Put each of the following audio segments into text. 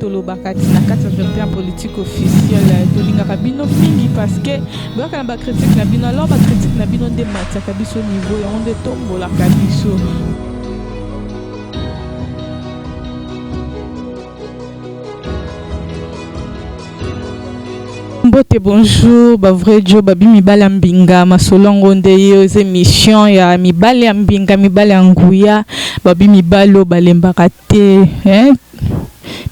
Tolobaka ti na kati ya verite ya politique officielle. Tolingaka bino mingi parce que boyaka na ba critique na bino, alors ba critique na bino nde ematiaka biso niveau, yango nde etombolaka biso. Mbote bonjour ba vrai djo babi mibali ya mbinga masolo yango nde ye eza emission ya mibali ya mbinga mibali ya nguya babi mibali oyo balembaka te hein?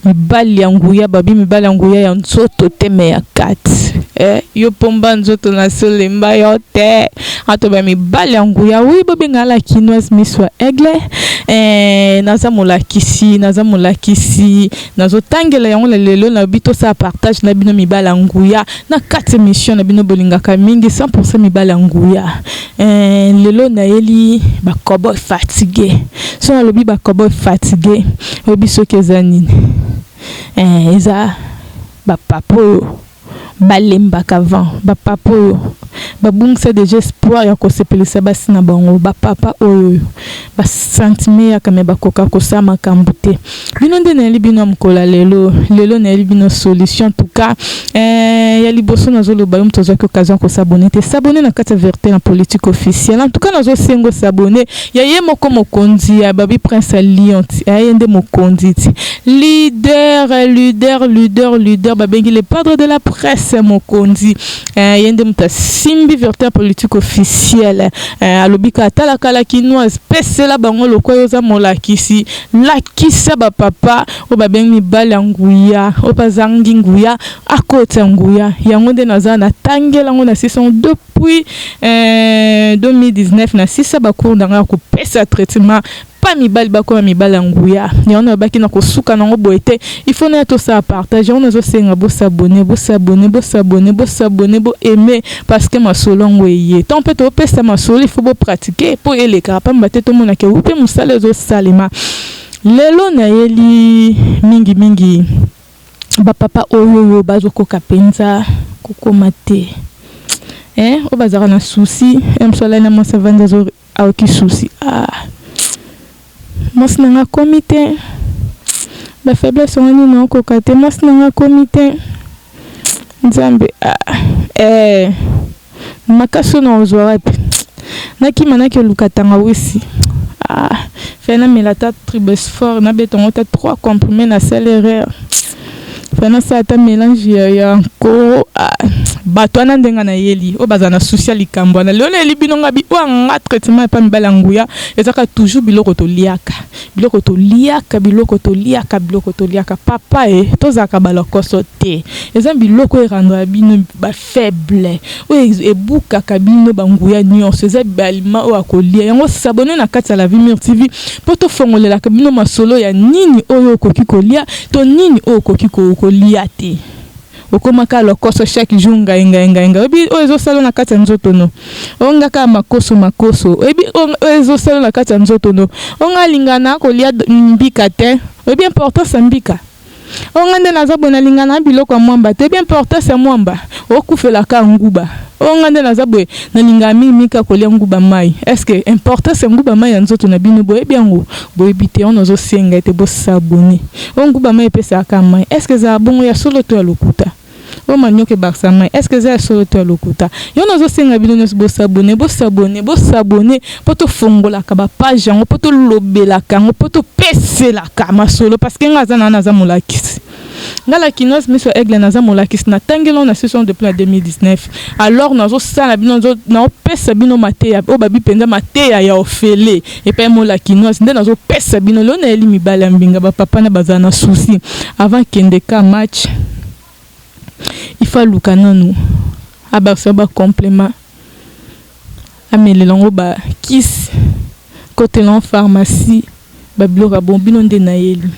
Mibali ya nguya babi mibali ya nguya ya nzoto te me ya kati eh, yo pomba nzoto na se olemba yo te ato ba mibali ya nguya wi bobenga la kinoise miso ya aigle eh, naza molakisi naza molakisi Nazotangela yango na lelo nalobi tosala partage na bino mibali ya nguya na kati emission na bino bolingaka mingi 100% mibali ya nguya eh, lelo nayeli ba cowboy fatigue so nalobi ba cowboy fatigue oyebi soki eza nini eh, eza ba papa oyo Balembaka avant. Ba papa oyo ba bungisa dejà espoir ya kosepelisa basi na bango. Ba papa oyo ba sentiment eyaka mais bakoka kosala makambu te. Bino nde nayeli bino ya mokolo ya lelo. Lelo nayeli bino solution en tout cas eh, ya liboso nazo loba yo mutu ozwaki occasion ya ko s'abonner te, s'abonner na kati ya verite na politique officielle. En tout cas nazo senga o s'abonner ya ye moko mokonzi ya babi prince ya Lyon ti eh, ye nde mokonzi ti leader leader leader leader babengi le padre de la presse mokonzi eh, ye nde moto asimbi verite ya politique officielle eh, alobi kaka talaka la kinoise pesela bango lokwa yo oza molakisi lakisa bapapa oyo babengi mibali ya nguya oyo bazangi nguya akotisa nguya yango nde naza natangela yango na 602 Puis 2019 na sisa ba cours na nga ya kopesa traitement pa mibali bakoma mibali ya nguya yango nalobaki na kosuka nango boye te il faut naya tosala partage yango nazosenga bo s'abonner bo s'abonner bo s'abonner bo s'abonner bo aimer parce que masolo yango eye ntango mpe topesa masolo il faut bo pratiquer mpo elekaka pamba te tomona ke mpe mosala ezosalema lelo nayeli mingi mingi Ba papa oyoyo bazo koka penza kokoma te eh oyo bazalaka na souci eh mosusu alali na mwasi avandi azo ayoki souci ah mwasi na nga akomi te ba faiblesse yango nini naokoka te mwasi na nga akomi te nzambe ah eh Makasi oyo nakozwa wapi? Nakima nakoluka tangawisi ah fallait namela ata tribesfort nabeta yango ata 3 comprimes nasali erreur fallait nasala ata melange ya, ya nkoro ah bato wana nde nga nayeli oyo bazala na souci ya likambo wana lelo nayeli bino nga bi oyo nga traitement epa mibali ya nguya ezaka toujours biloko toliaka biloko toliaka biloko toliaka biloko toliaka papa e tozalaka balokoso te eza biloko oyo erendra bino ba faible oyo ebukaka bino ba nguya nionso eza ba aliment oyo ya kolia yango s'abonner na kati ya la vie mur TV po tofongolelaka bino masolo ya nini oyo okoki kolia to nini oyo okoki kolia te okoma kaka lokoso chaque jour ngai ngai ngai ngai oyebi oyo ezosala na kati ya nzoto no oyo nga kaka makoso makoso oyebi oyo ezosala na kati ya nzoto no oyo nga alingaka na kolia mbika te oyebi importance ya mbika Oh nga nde naza boye nalinga na biloko ya mwamba te bien importance ya mwamba okufela ka nguba oh nga nde naza boye nalingaka mingi mingi kaka kolia nguba mayi est ce que importance ya nguba mayi na nzoto na bino boyebi yango boyebi te yango nazo senga ete bo s'abonner oh nguba mayi epesaka ka mayi est ce que ezalaka bongo ya solo to ya lokuta Oyo manioc ebakisa mayi est ce que eza ya solo to ya lokuta? Yango nazo senga bino nionso bo s'abonner bo s'abonner bo s'abonner po to fongolaka ba page yango po to lobelaka yango po to peselaka masolo parce que nga aza na naza molakisi nga la kinoise miso ya aigle naza molakisi na tangeli yango na session depuis na 2019 alors nazo sala bino nazo nao pesa bino mateya oyo babi penza mateya ya ofele epai mo la kinoise nde nazo pesa bino lelo nayeli mibali ya mbinga ba papa na bazala na souci avant kende ka match il faut aluka nanu abakisa ba complement amelela yango ba kisi kotela yango pharmacie ba biloko ya bon bino nde nayeli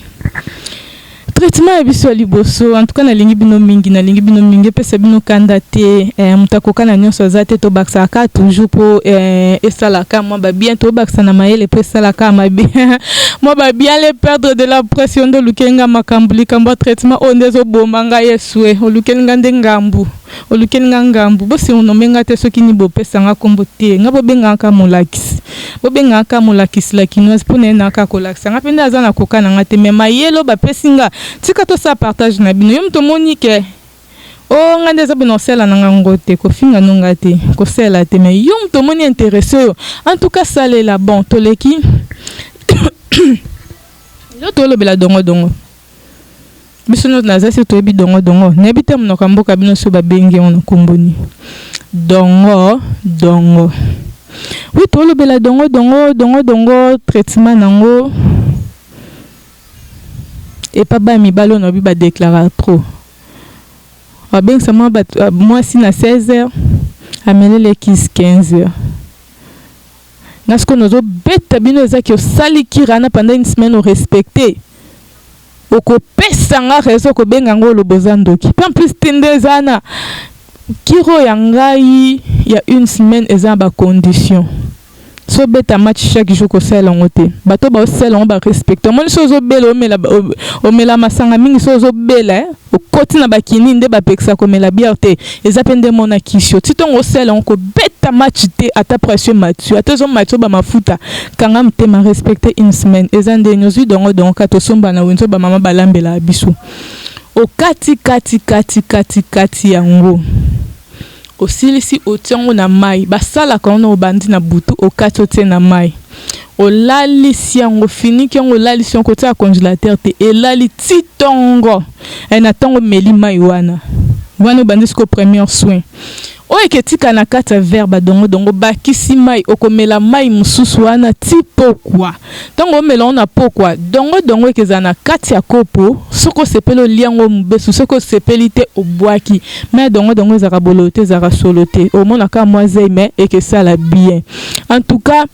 traitement ya biso ya liboso en tout cas nalingi bino mingi nalingi bino mingi epesa bino kanda te eh, moto akoka na nyonso aza te tobakisaka kaka toujours mpo eh, esalaka mwa babien tobakisa na mayele mpo esalaka mabe mwa babien le perdre de la presse yo nde olukeli nga makambo likambo ya traitement oyo nde ezoboma nga yesue olukeli nga nde ngambu. Olukeli nga ngambu. Bo surnommer nga te soki nini bopesa nga kombo te. Nga bobenga nga kaka molakisi. Bobenga nga kaka molakisi la kinoise po naye na kaka kolakisa. Nga pe nde aza na koka na nga te mais mayele oyo bapesi nga tika tosala partage na bino. Yo mutu omoni ke oh nga nde eza boye nakosala na nga ngo te. Kofinga no nga te. Kosalela te mais yo mutu omoni interesse oyo en tout cas salela. Bon toleki lelo tolobela dongo dongo. Biso nionso naza sur toyebi dongo dongo nayebi te monoko ya mboka bino soki babengi yango na kombo nini dongo dongo oui tolobela dongo dongo dongo dongo traitement nango epa bana mibali oyo nalobi ba declaraka trop babengisa mwasi na 16 heures ameleli ye kisi 15 heures. Nga sikoyo nazo beta bino eza ke osali kira wana pendant une semaine o respecte oko pesa nga raison oko benga nga oloba oza ndoki pe en plus te nde eza wana kira oyo ya ngai ya une semaine eza na ba condition so obeta match chaque jour kosalela yango te bato oyo baosala yango ba respecte omoni so ozobela omela omela masanga mingi so ozobela eh? Okoti na ba kinini nde ba pekisa komela bière te eza pe nde mona kisi yo ti tongo osala yango kobeta match te ata pression emati yo ata ezo matisa yo ba mafuta kanga motema respecte une semaine eza nde nini ozui dongo dongo kaka tosomba na wenze oyo ba mama balambelaka biso okati kati kati kati kati yango Osilisi otie yango na mayi basalaka wana obandi na butu okati otie na mayi olalisi yango ofiniki yango olalisi yango kotia na congelateur te elali ti tongo eh na tongo omeli mayi wana wana obandi sikoyo première soin oyo eketika na kati ya verre ba dongo dongo obakisi mayi okomela mayi mosusu wana ti pokua. Tango omela yango na pokwa, dongo dongo ekezala na kati ya kopo, soki osepeli olia yango mobesu, soki osepeli te obwaki. Mais dongo dongo ezalaka bololo te, ezalaka solo te. Omona kaka mwa zeyi mais ekesala bien. En tout cas,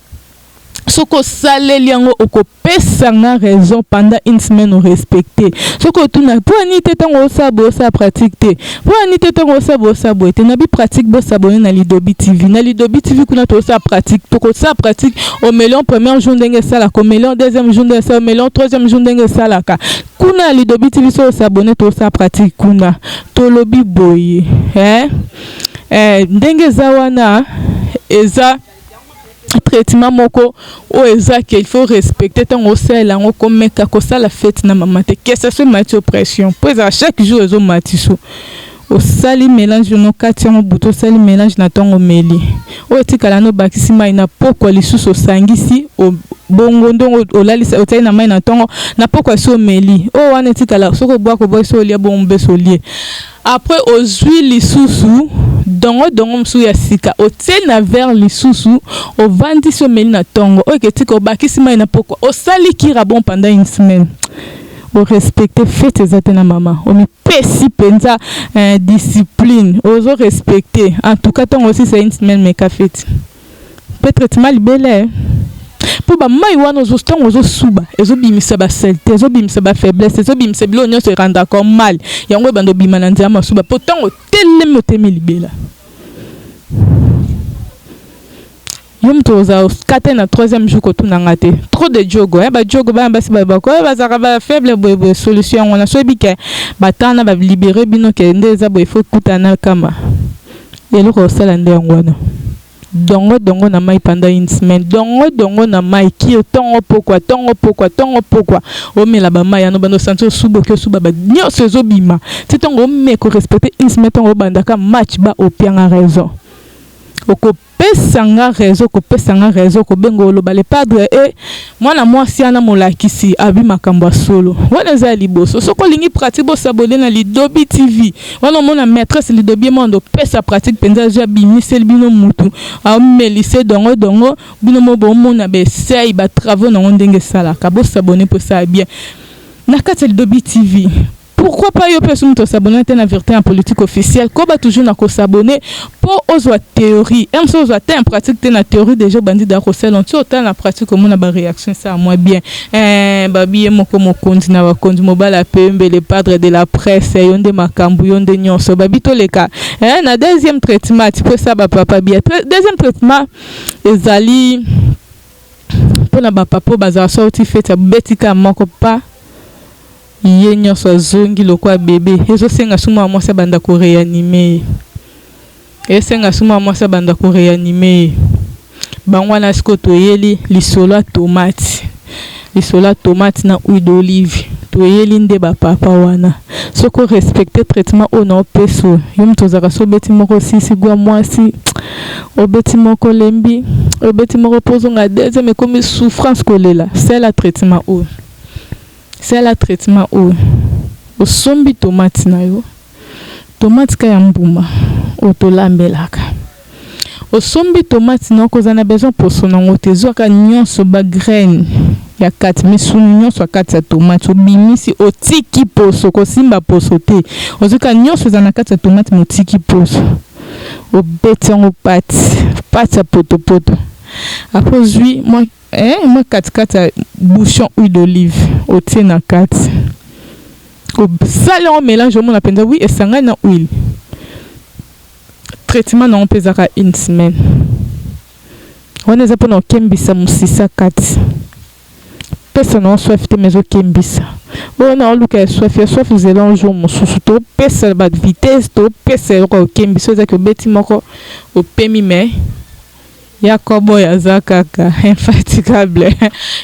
soki osaleli yango okopesa nga raison pendant une semaine o respecter. Soki otuna po nini te tango osala boye osala pratique te? Po na nini te tango osala boye osala boye te? Na bi pratique bo s'abonner na Lidobi TV. Na Lidobi TV kuna tozosala pratique. Tokosala pratique omeli yango premier jour ndenge esalaka, omeli yango deuxième jour ndenge esalaka, omeli yango troisième jour ndenge esalaka. Kuna na Lidobi TV soki o s'abonner tozosala pratique kuna. Tolobi boye eh eh ndenge eza wana eza traitement moko oyo eza ke il faut respecter ntango osalela yango komeka kosala fete na mama te que ça soit emati yo pression mpo ezala chaque jour ezomatiso osali melange no kati yango butu osali melange na ntongo omeli oyo etikala no obakisi mai na pokwa lisusu osangisi bongo ndongo olalisa otiaki na mai na ntongo na pokwa esi omeli oyo wana etikala soki obwaka obwaki soki olia bongo mobesu olie Après ozui lisusu dongo dongo mosusu ya sika otie na verre lisusu ovandisi omeli na tongo oyo eketika obakisi mayi na pokwa osali kira bon pendant une semaine o respecte fete eza te na mama omipesi penza eh, discipline ozo respecte en tout cas tongo osisa une semaine meka fete Pe traitement libela eh. Po ba mayi wana ozo tango ozo suba ezo bimisa ba salete ezo bimisa ba faiblesse ezo bimisa biloko nionso e rendaka yo mal yango ebanda obima na nzela masuba po tango otelemi otemi libela yo mutu oza kate na troisième jour kotuna nga te trop de djogo eh ba djogo bana basi ba bako eh bazalaka ba faible boye boye solution yango wana soyebi ke ba temps na ba libere bino ke nde eza boye faut kutana na kama Eloko ya kosala nde yango wana. Dongo dongo na mayi pendant une semaine. Dongo dongo na mayi kir tongo pokwa tongo pokwa tongo pokwa omela ba mayi wana obanda osentir osuba oke osuba ba nionso ezo bima ti tongo omeka o respecter une semaine tongo obanda ka match ba opia nga raison oko pesa nga raison okopesa nga raison okobenga oloba le padre e mwana mwasi wana molakisi abi makambo ya solo wana eza ya liboso soki olingi pratique bo s'abonner na lidobi TV wana omona maitresse lidobi ye moko opesa pratique mpenza azwi abimiseli bino mutu amelise dongo dongo bino mo bomona ba essai ba travaux nango ndenge esalaka bo s'abonner mpo esala bien na kati ya lidobi TV. Pourquoi pas yo pe soki mutu o s'abonner te na verite en politique officielle koba toujours na ko s'abonner po ozwa theorie heure mosusu ozwa ata en pratique te na theorie dejà obandi dejà kosala ti otala na pratique omona ba reaction esala mua bien eeh babi ye moko mokonzi na bakonzi mobali ya pembe le padre de la presse yo nde makambu yo nde nionso babi toleka eeh na deuxième traitement ti po esala ba papa bien deuxième traitement ezali pona ba papa oyo bazala soki awuti feti abeti kaka moko pa Ye nionso azongi lokola bebe ezo senga su mwana mwasi abanda ko reanimer ye. Esenga su mwa mwasi abanda ko reanimer ye. Bango wana sikoyo toyeli lisolo ya tomate. Lisolo ya tomate na huile d'olive. Toyeli nde ba papa wana. Soki o respecter traitement oyo nao pesa yo, yo mutu ozalaka soki obeti moko osilisi gout ya mwasi, obeti moko olembi, obeti moko po ozonga deuxième ekomi souffrance kolela. Sala traitement oyo. Sala traitement oyo. Osombi tomate na yo. Tomate ka ya mbuma oyo tolambelaka. Osombi tomate na yo kozala na besoin poso na yango te zwa ka nionso ba graines ya kati misuni nionso ya kati ya tomate obimisi otiki poso kosimba poso te ozwi ka nionso eza na kati ya tomate mais otiki poso obeti yango pate pate ya potopoto après ozwi mwa eh mwa kati kati ya bouchon huile d'olive otie na kati. Osali yango melange omona penza oui esangani na huile. Traitement nango pe eza kaka une semaine. Wana eza pona kokembisa musisa kati. Pesa nango soif te mais ezo kembisa. Oyo nao luka ya soif, ya soif zela un jour mususu to pesa ba vitesse to pesa eloko ya kokembisa oyo eza ke obeti moko opemi mais ya cowboy aza kaka infatigable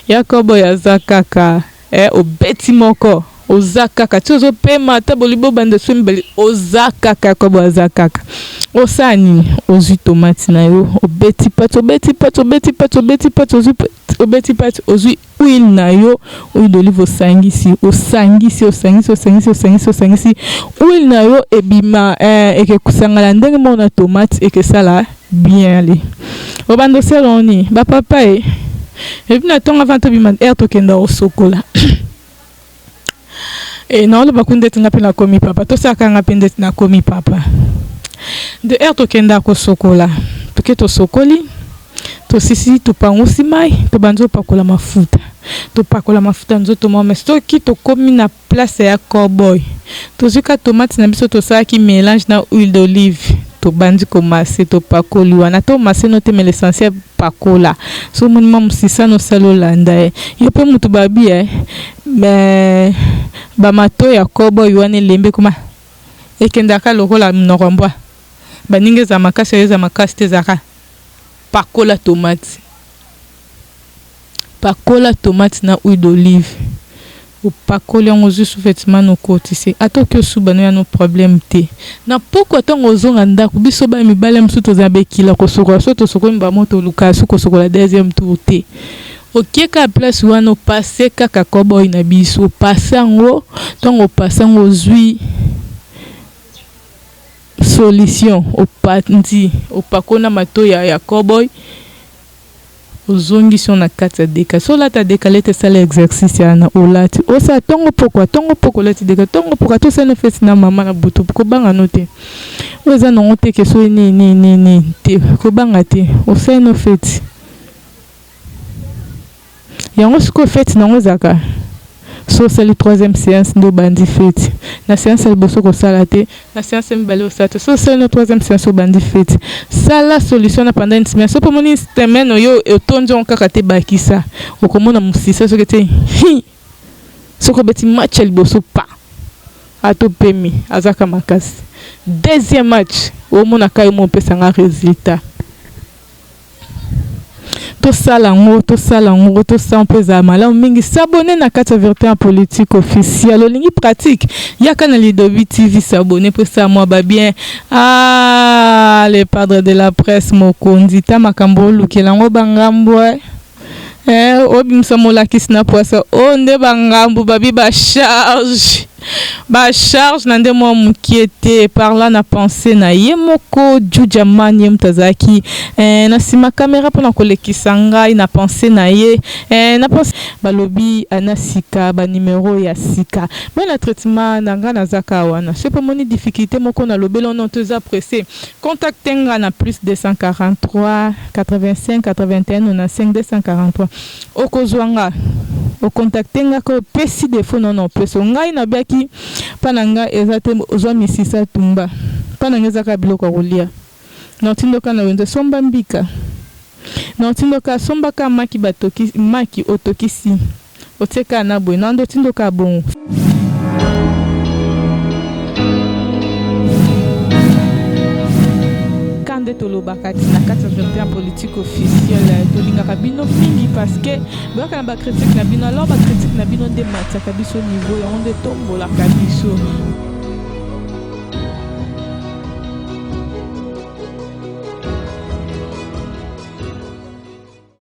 ya cowboy aza kaka. Eh obeti moko oza kaka ti ozo pema ata bolingi bobanda soki mibali oza kaka kobo aza kaka osala nini ozui tomate na yo obeti pati obeti pati obeti pati obeti pati ozui obeti pati ozui huile na yo huile d'olive osangisi osangisi osangisi osangisi osangisi osangisi huile na yo ebima eh, ekesangana ndenge moko na tomate ekesala Bien allez obanda osala yango nini ba papa e epuis na tongo avant tobima heure tokenda kosokola e naoloba ku ndeti nga mpe nakomi papa tosalaka nga mpe ndeti nakomi papa nde heure tokenda kosokola toke tosokoli tosisi topangusi mai tobandi opakola mafuta topakola mafuta nzoto mwa me soki tokomi na Place ya cowboy. Tozui ka tomate na biso tosalaki melange na huile d'olive tobandi ko masser topakoli wana ata o masser no te mais l'essentiel pakola soki omoni mwa musisa no osali olanda ye yo pe mutu babi eh mais ba matoyi ya cowboy wana elembi ekoma ekendaka lokola munoko ya mbwa baninga ezala makasi oyo ezala makasi te ezalaka pakola tomate. Pakola tomate na huile d'olive opakoli yango ozui sous vetement no okotisi ata oke osuba no ya no problème te na pokua tango ozonga ndaku biso bana mibali ya misusu tozala ba ekila kosokola soki tosokoli mbala moko tolukaka su kosokola deuxième tour te oke kaka place wana o passe kaka cowboy na biso o passe yango tango o passe yango ozui solution opanzi opakoli na matoyi ya cowboy. Ozongisi yo na kati ya decale soki olata decale te sala exercice wana olati osala tongo pokua tongo pokua olati decale tongo pokua ata osali no feti na mama na butu kobanga no te oyo eza nango te ke soki nini nini nini nini te kobanga te osali no feti yango sikoyo feti nango ezalaka soki osali troisième seance nde obandi feti na seance ya liboso kosala te Na seance ya mibale osala te soki osali na troisième seance obandi feti sala solution wana pendant une semaine soki omoni semaine oyo otondi yango kaka te bakisa okomona musisa soki ete hi soki obeti match ya liboso pa ata opemi azaka makasi deuxième match omona ka yo moko opesa nga resultat. Tosala yango, tosala yango, tosala mpo ezala malamu mingi. S'abonner na kati ya Verite en Politique officiel. Olingi pratique? Yaka na Lidobi TV s'abonner mpo esala mwa ba bien. Ah, le padre de la presse mokonzi, ta makambo olukela yango ba ngambo eh. Eh, obimisa molakisi na pwasa. Oh, nde ba ngambo babi ba charge. Ba charge na nde mwa mukie te par là na pense na ye moko Djudja Man ye moto azalaki eh, na sima camera pona kolekisa ngai na pense na ye eh, na pense balobi ana sika ba numero ya sika mais na traitement na ngai naza kaka wana soki pe omoni difficulte moko na lobeli ono to eza presse contacte nga na plus 243 85 81 95 243 Okozua nga o contacte nga ko opesi defaut no na opesi yo ngai na biaki pa na nga eza te ozua misisa tumba pa na nga eza kaka biloko ya kolia na otindo ka na wenze somba mbika na otindo ka somba ka maki ba toki maki otokisi otie ka na boye na otindo ka bongo. Nde tolobaka ti na kati ya Vérité en politique officielle, tolingaka bino mingi parce que boyaka na bacritique na bino. Alors bacritique na bino nde matiaka biso niveau, yango nde tombolaka biso.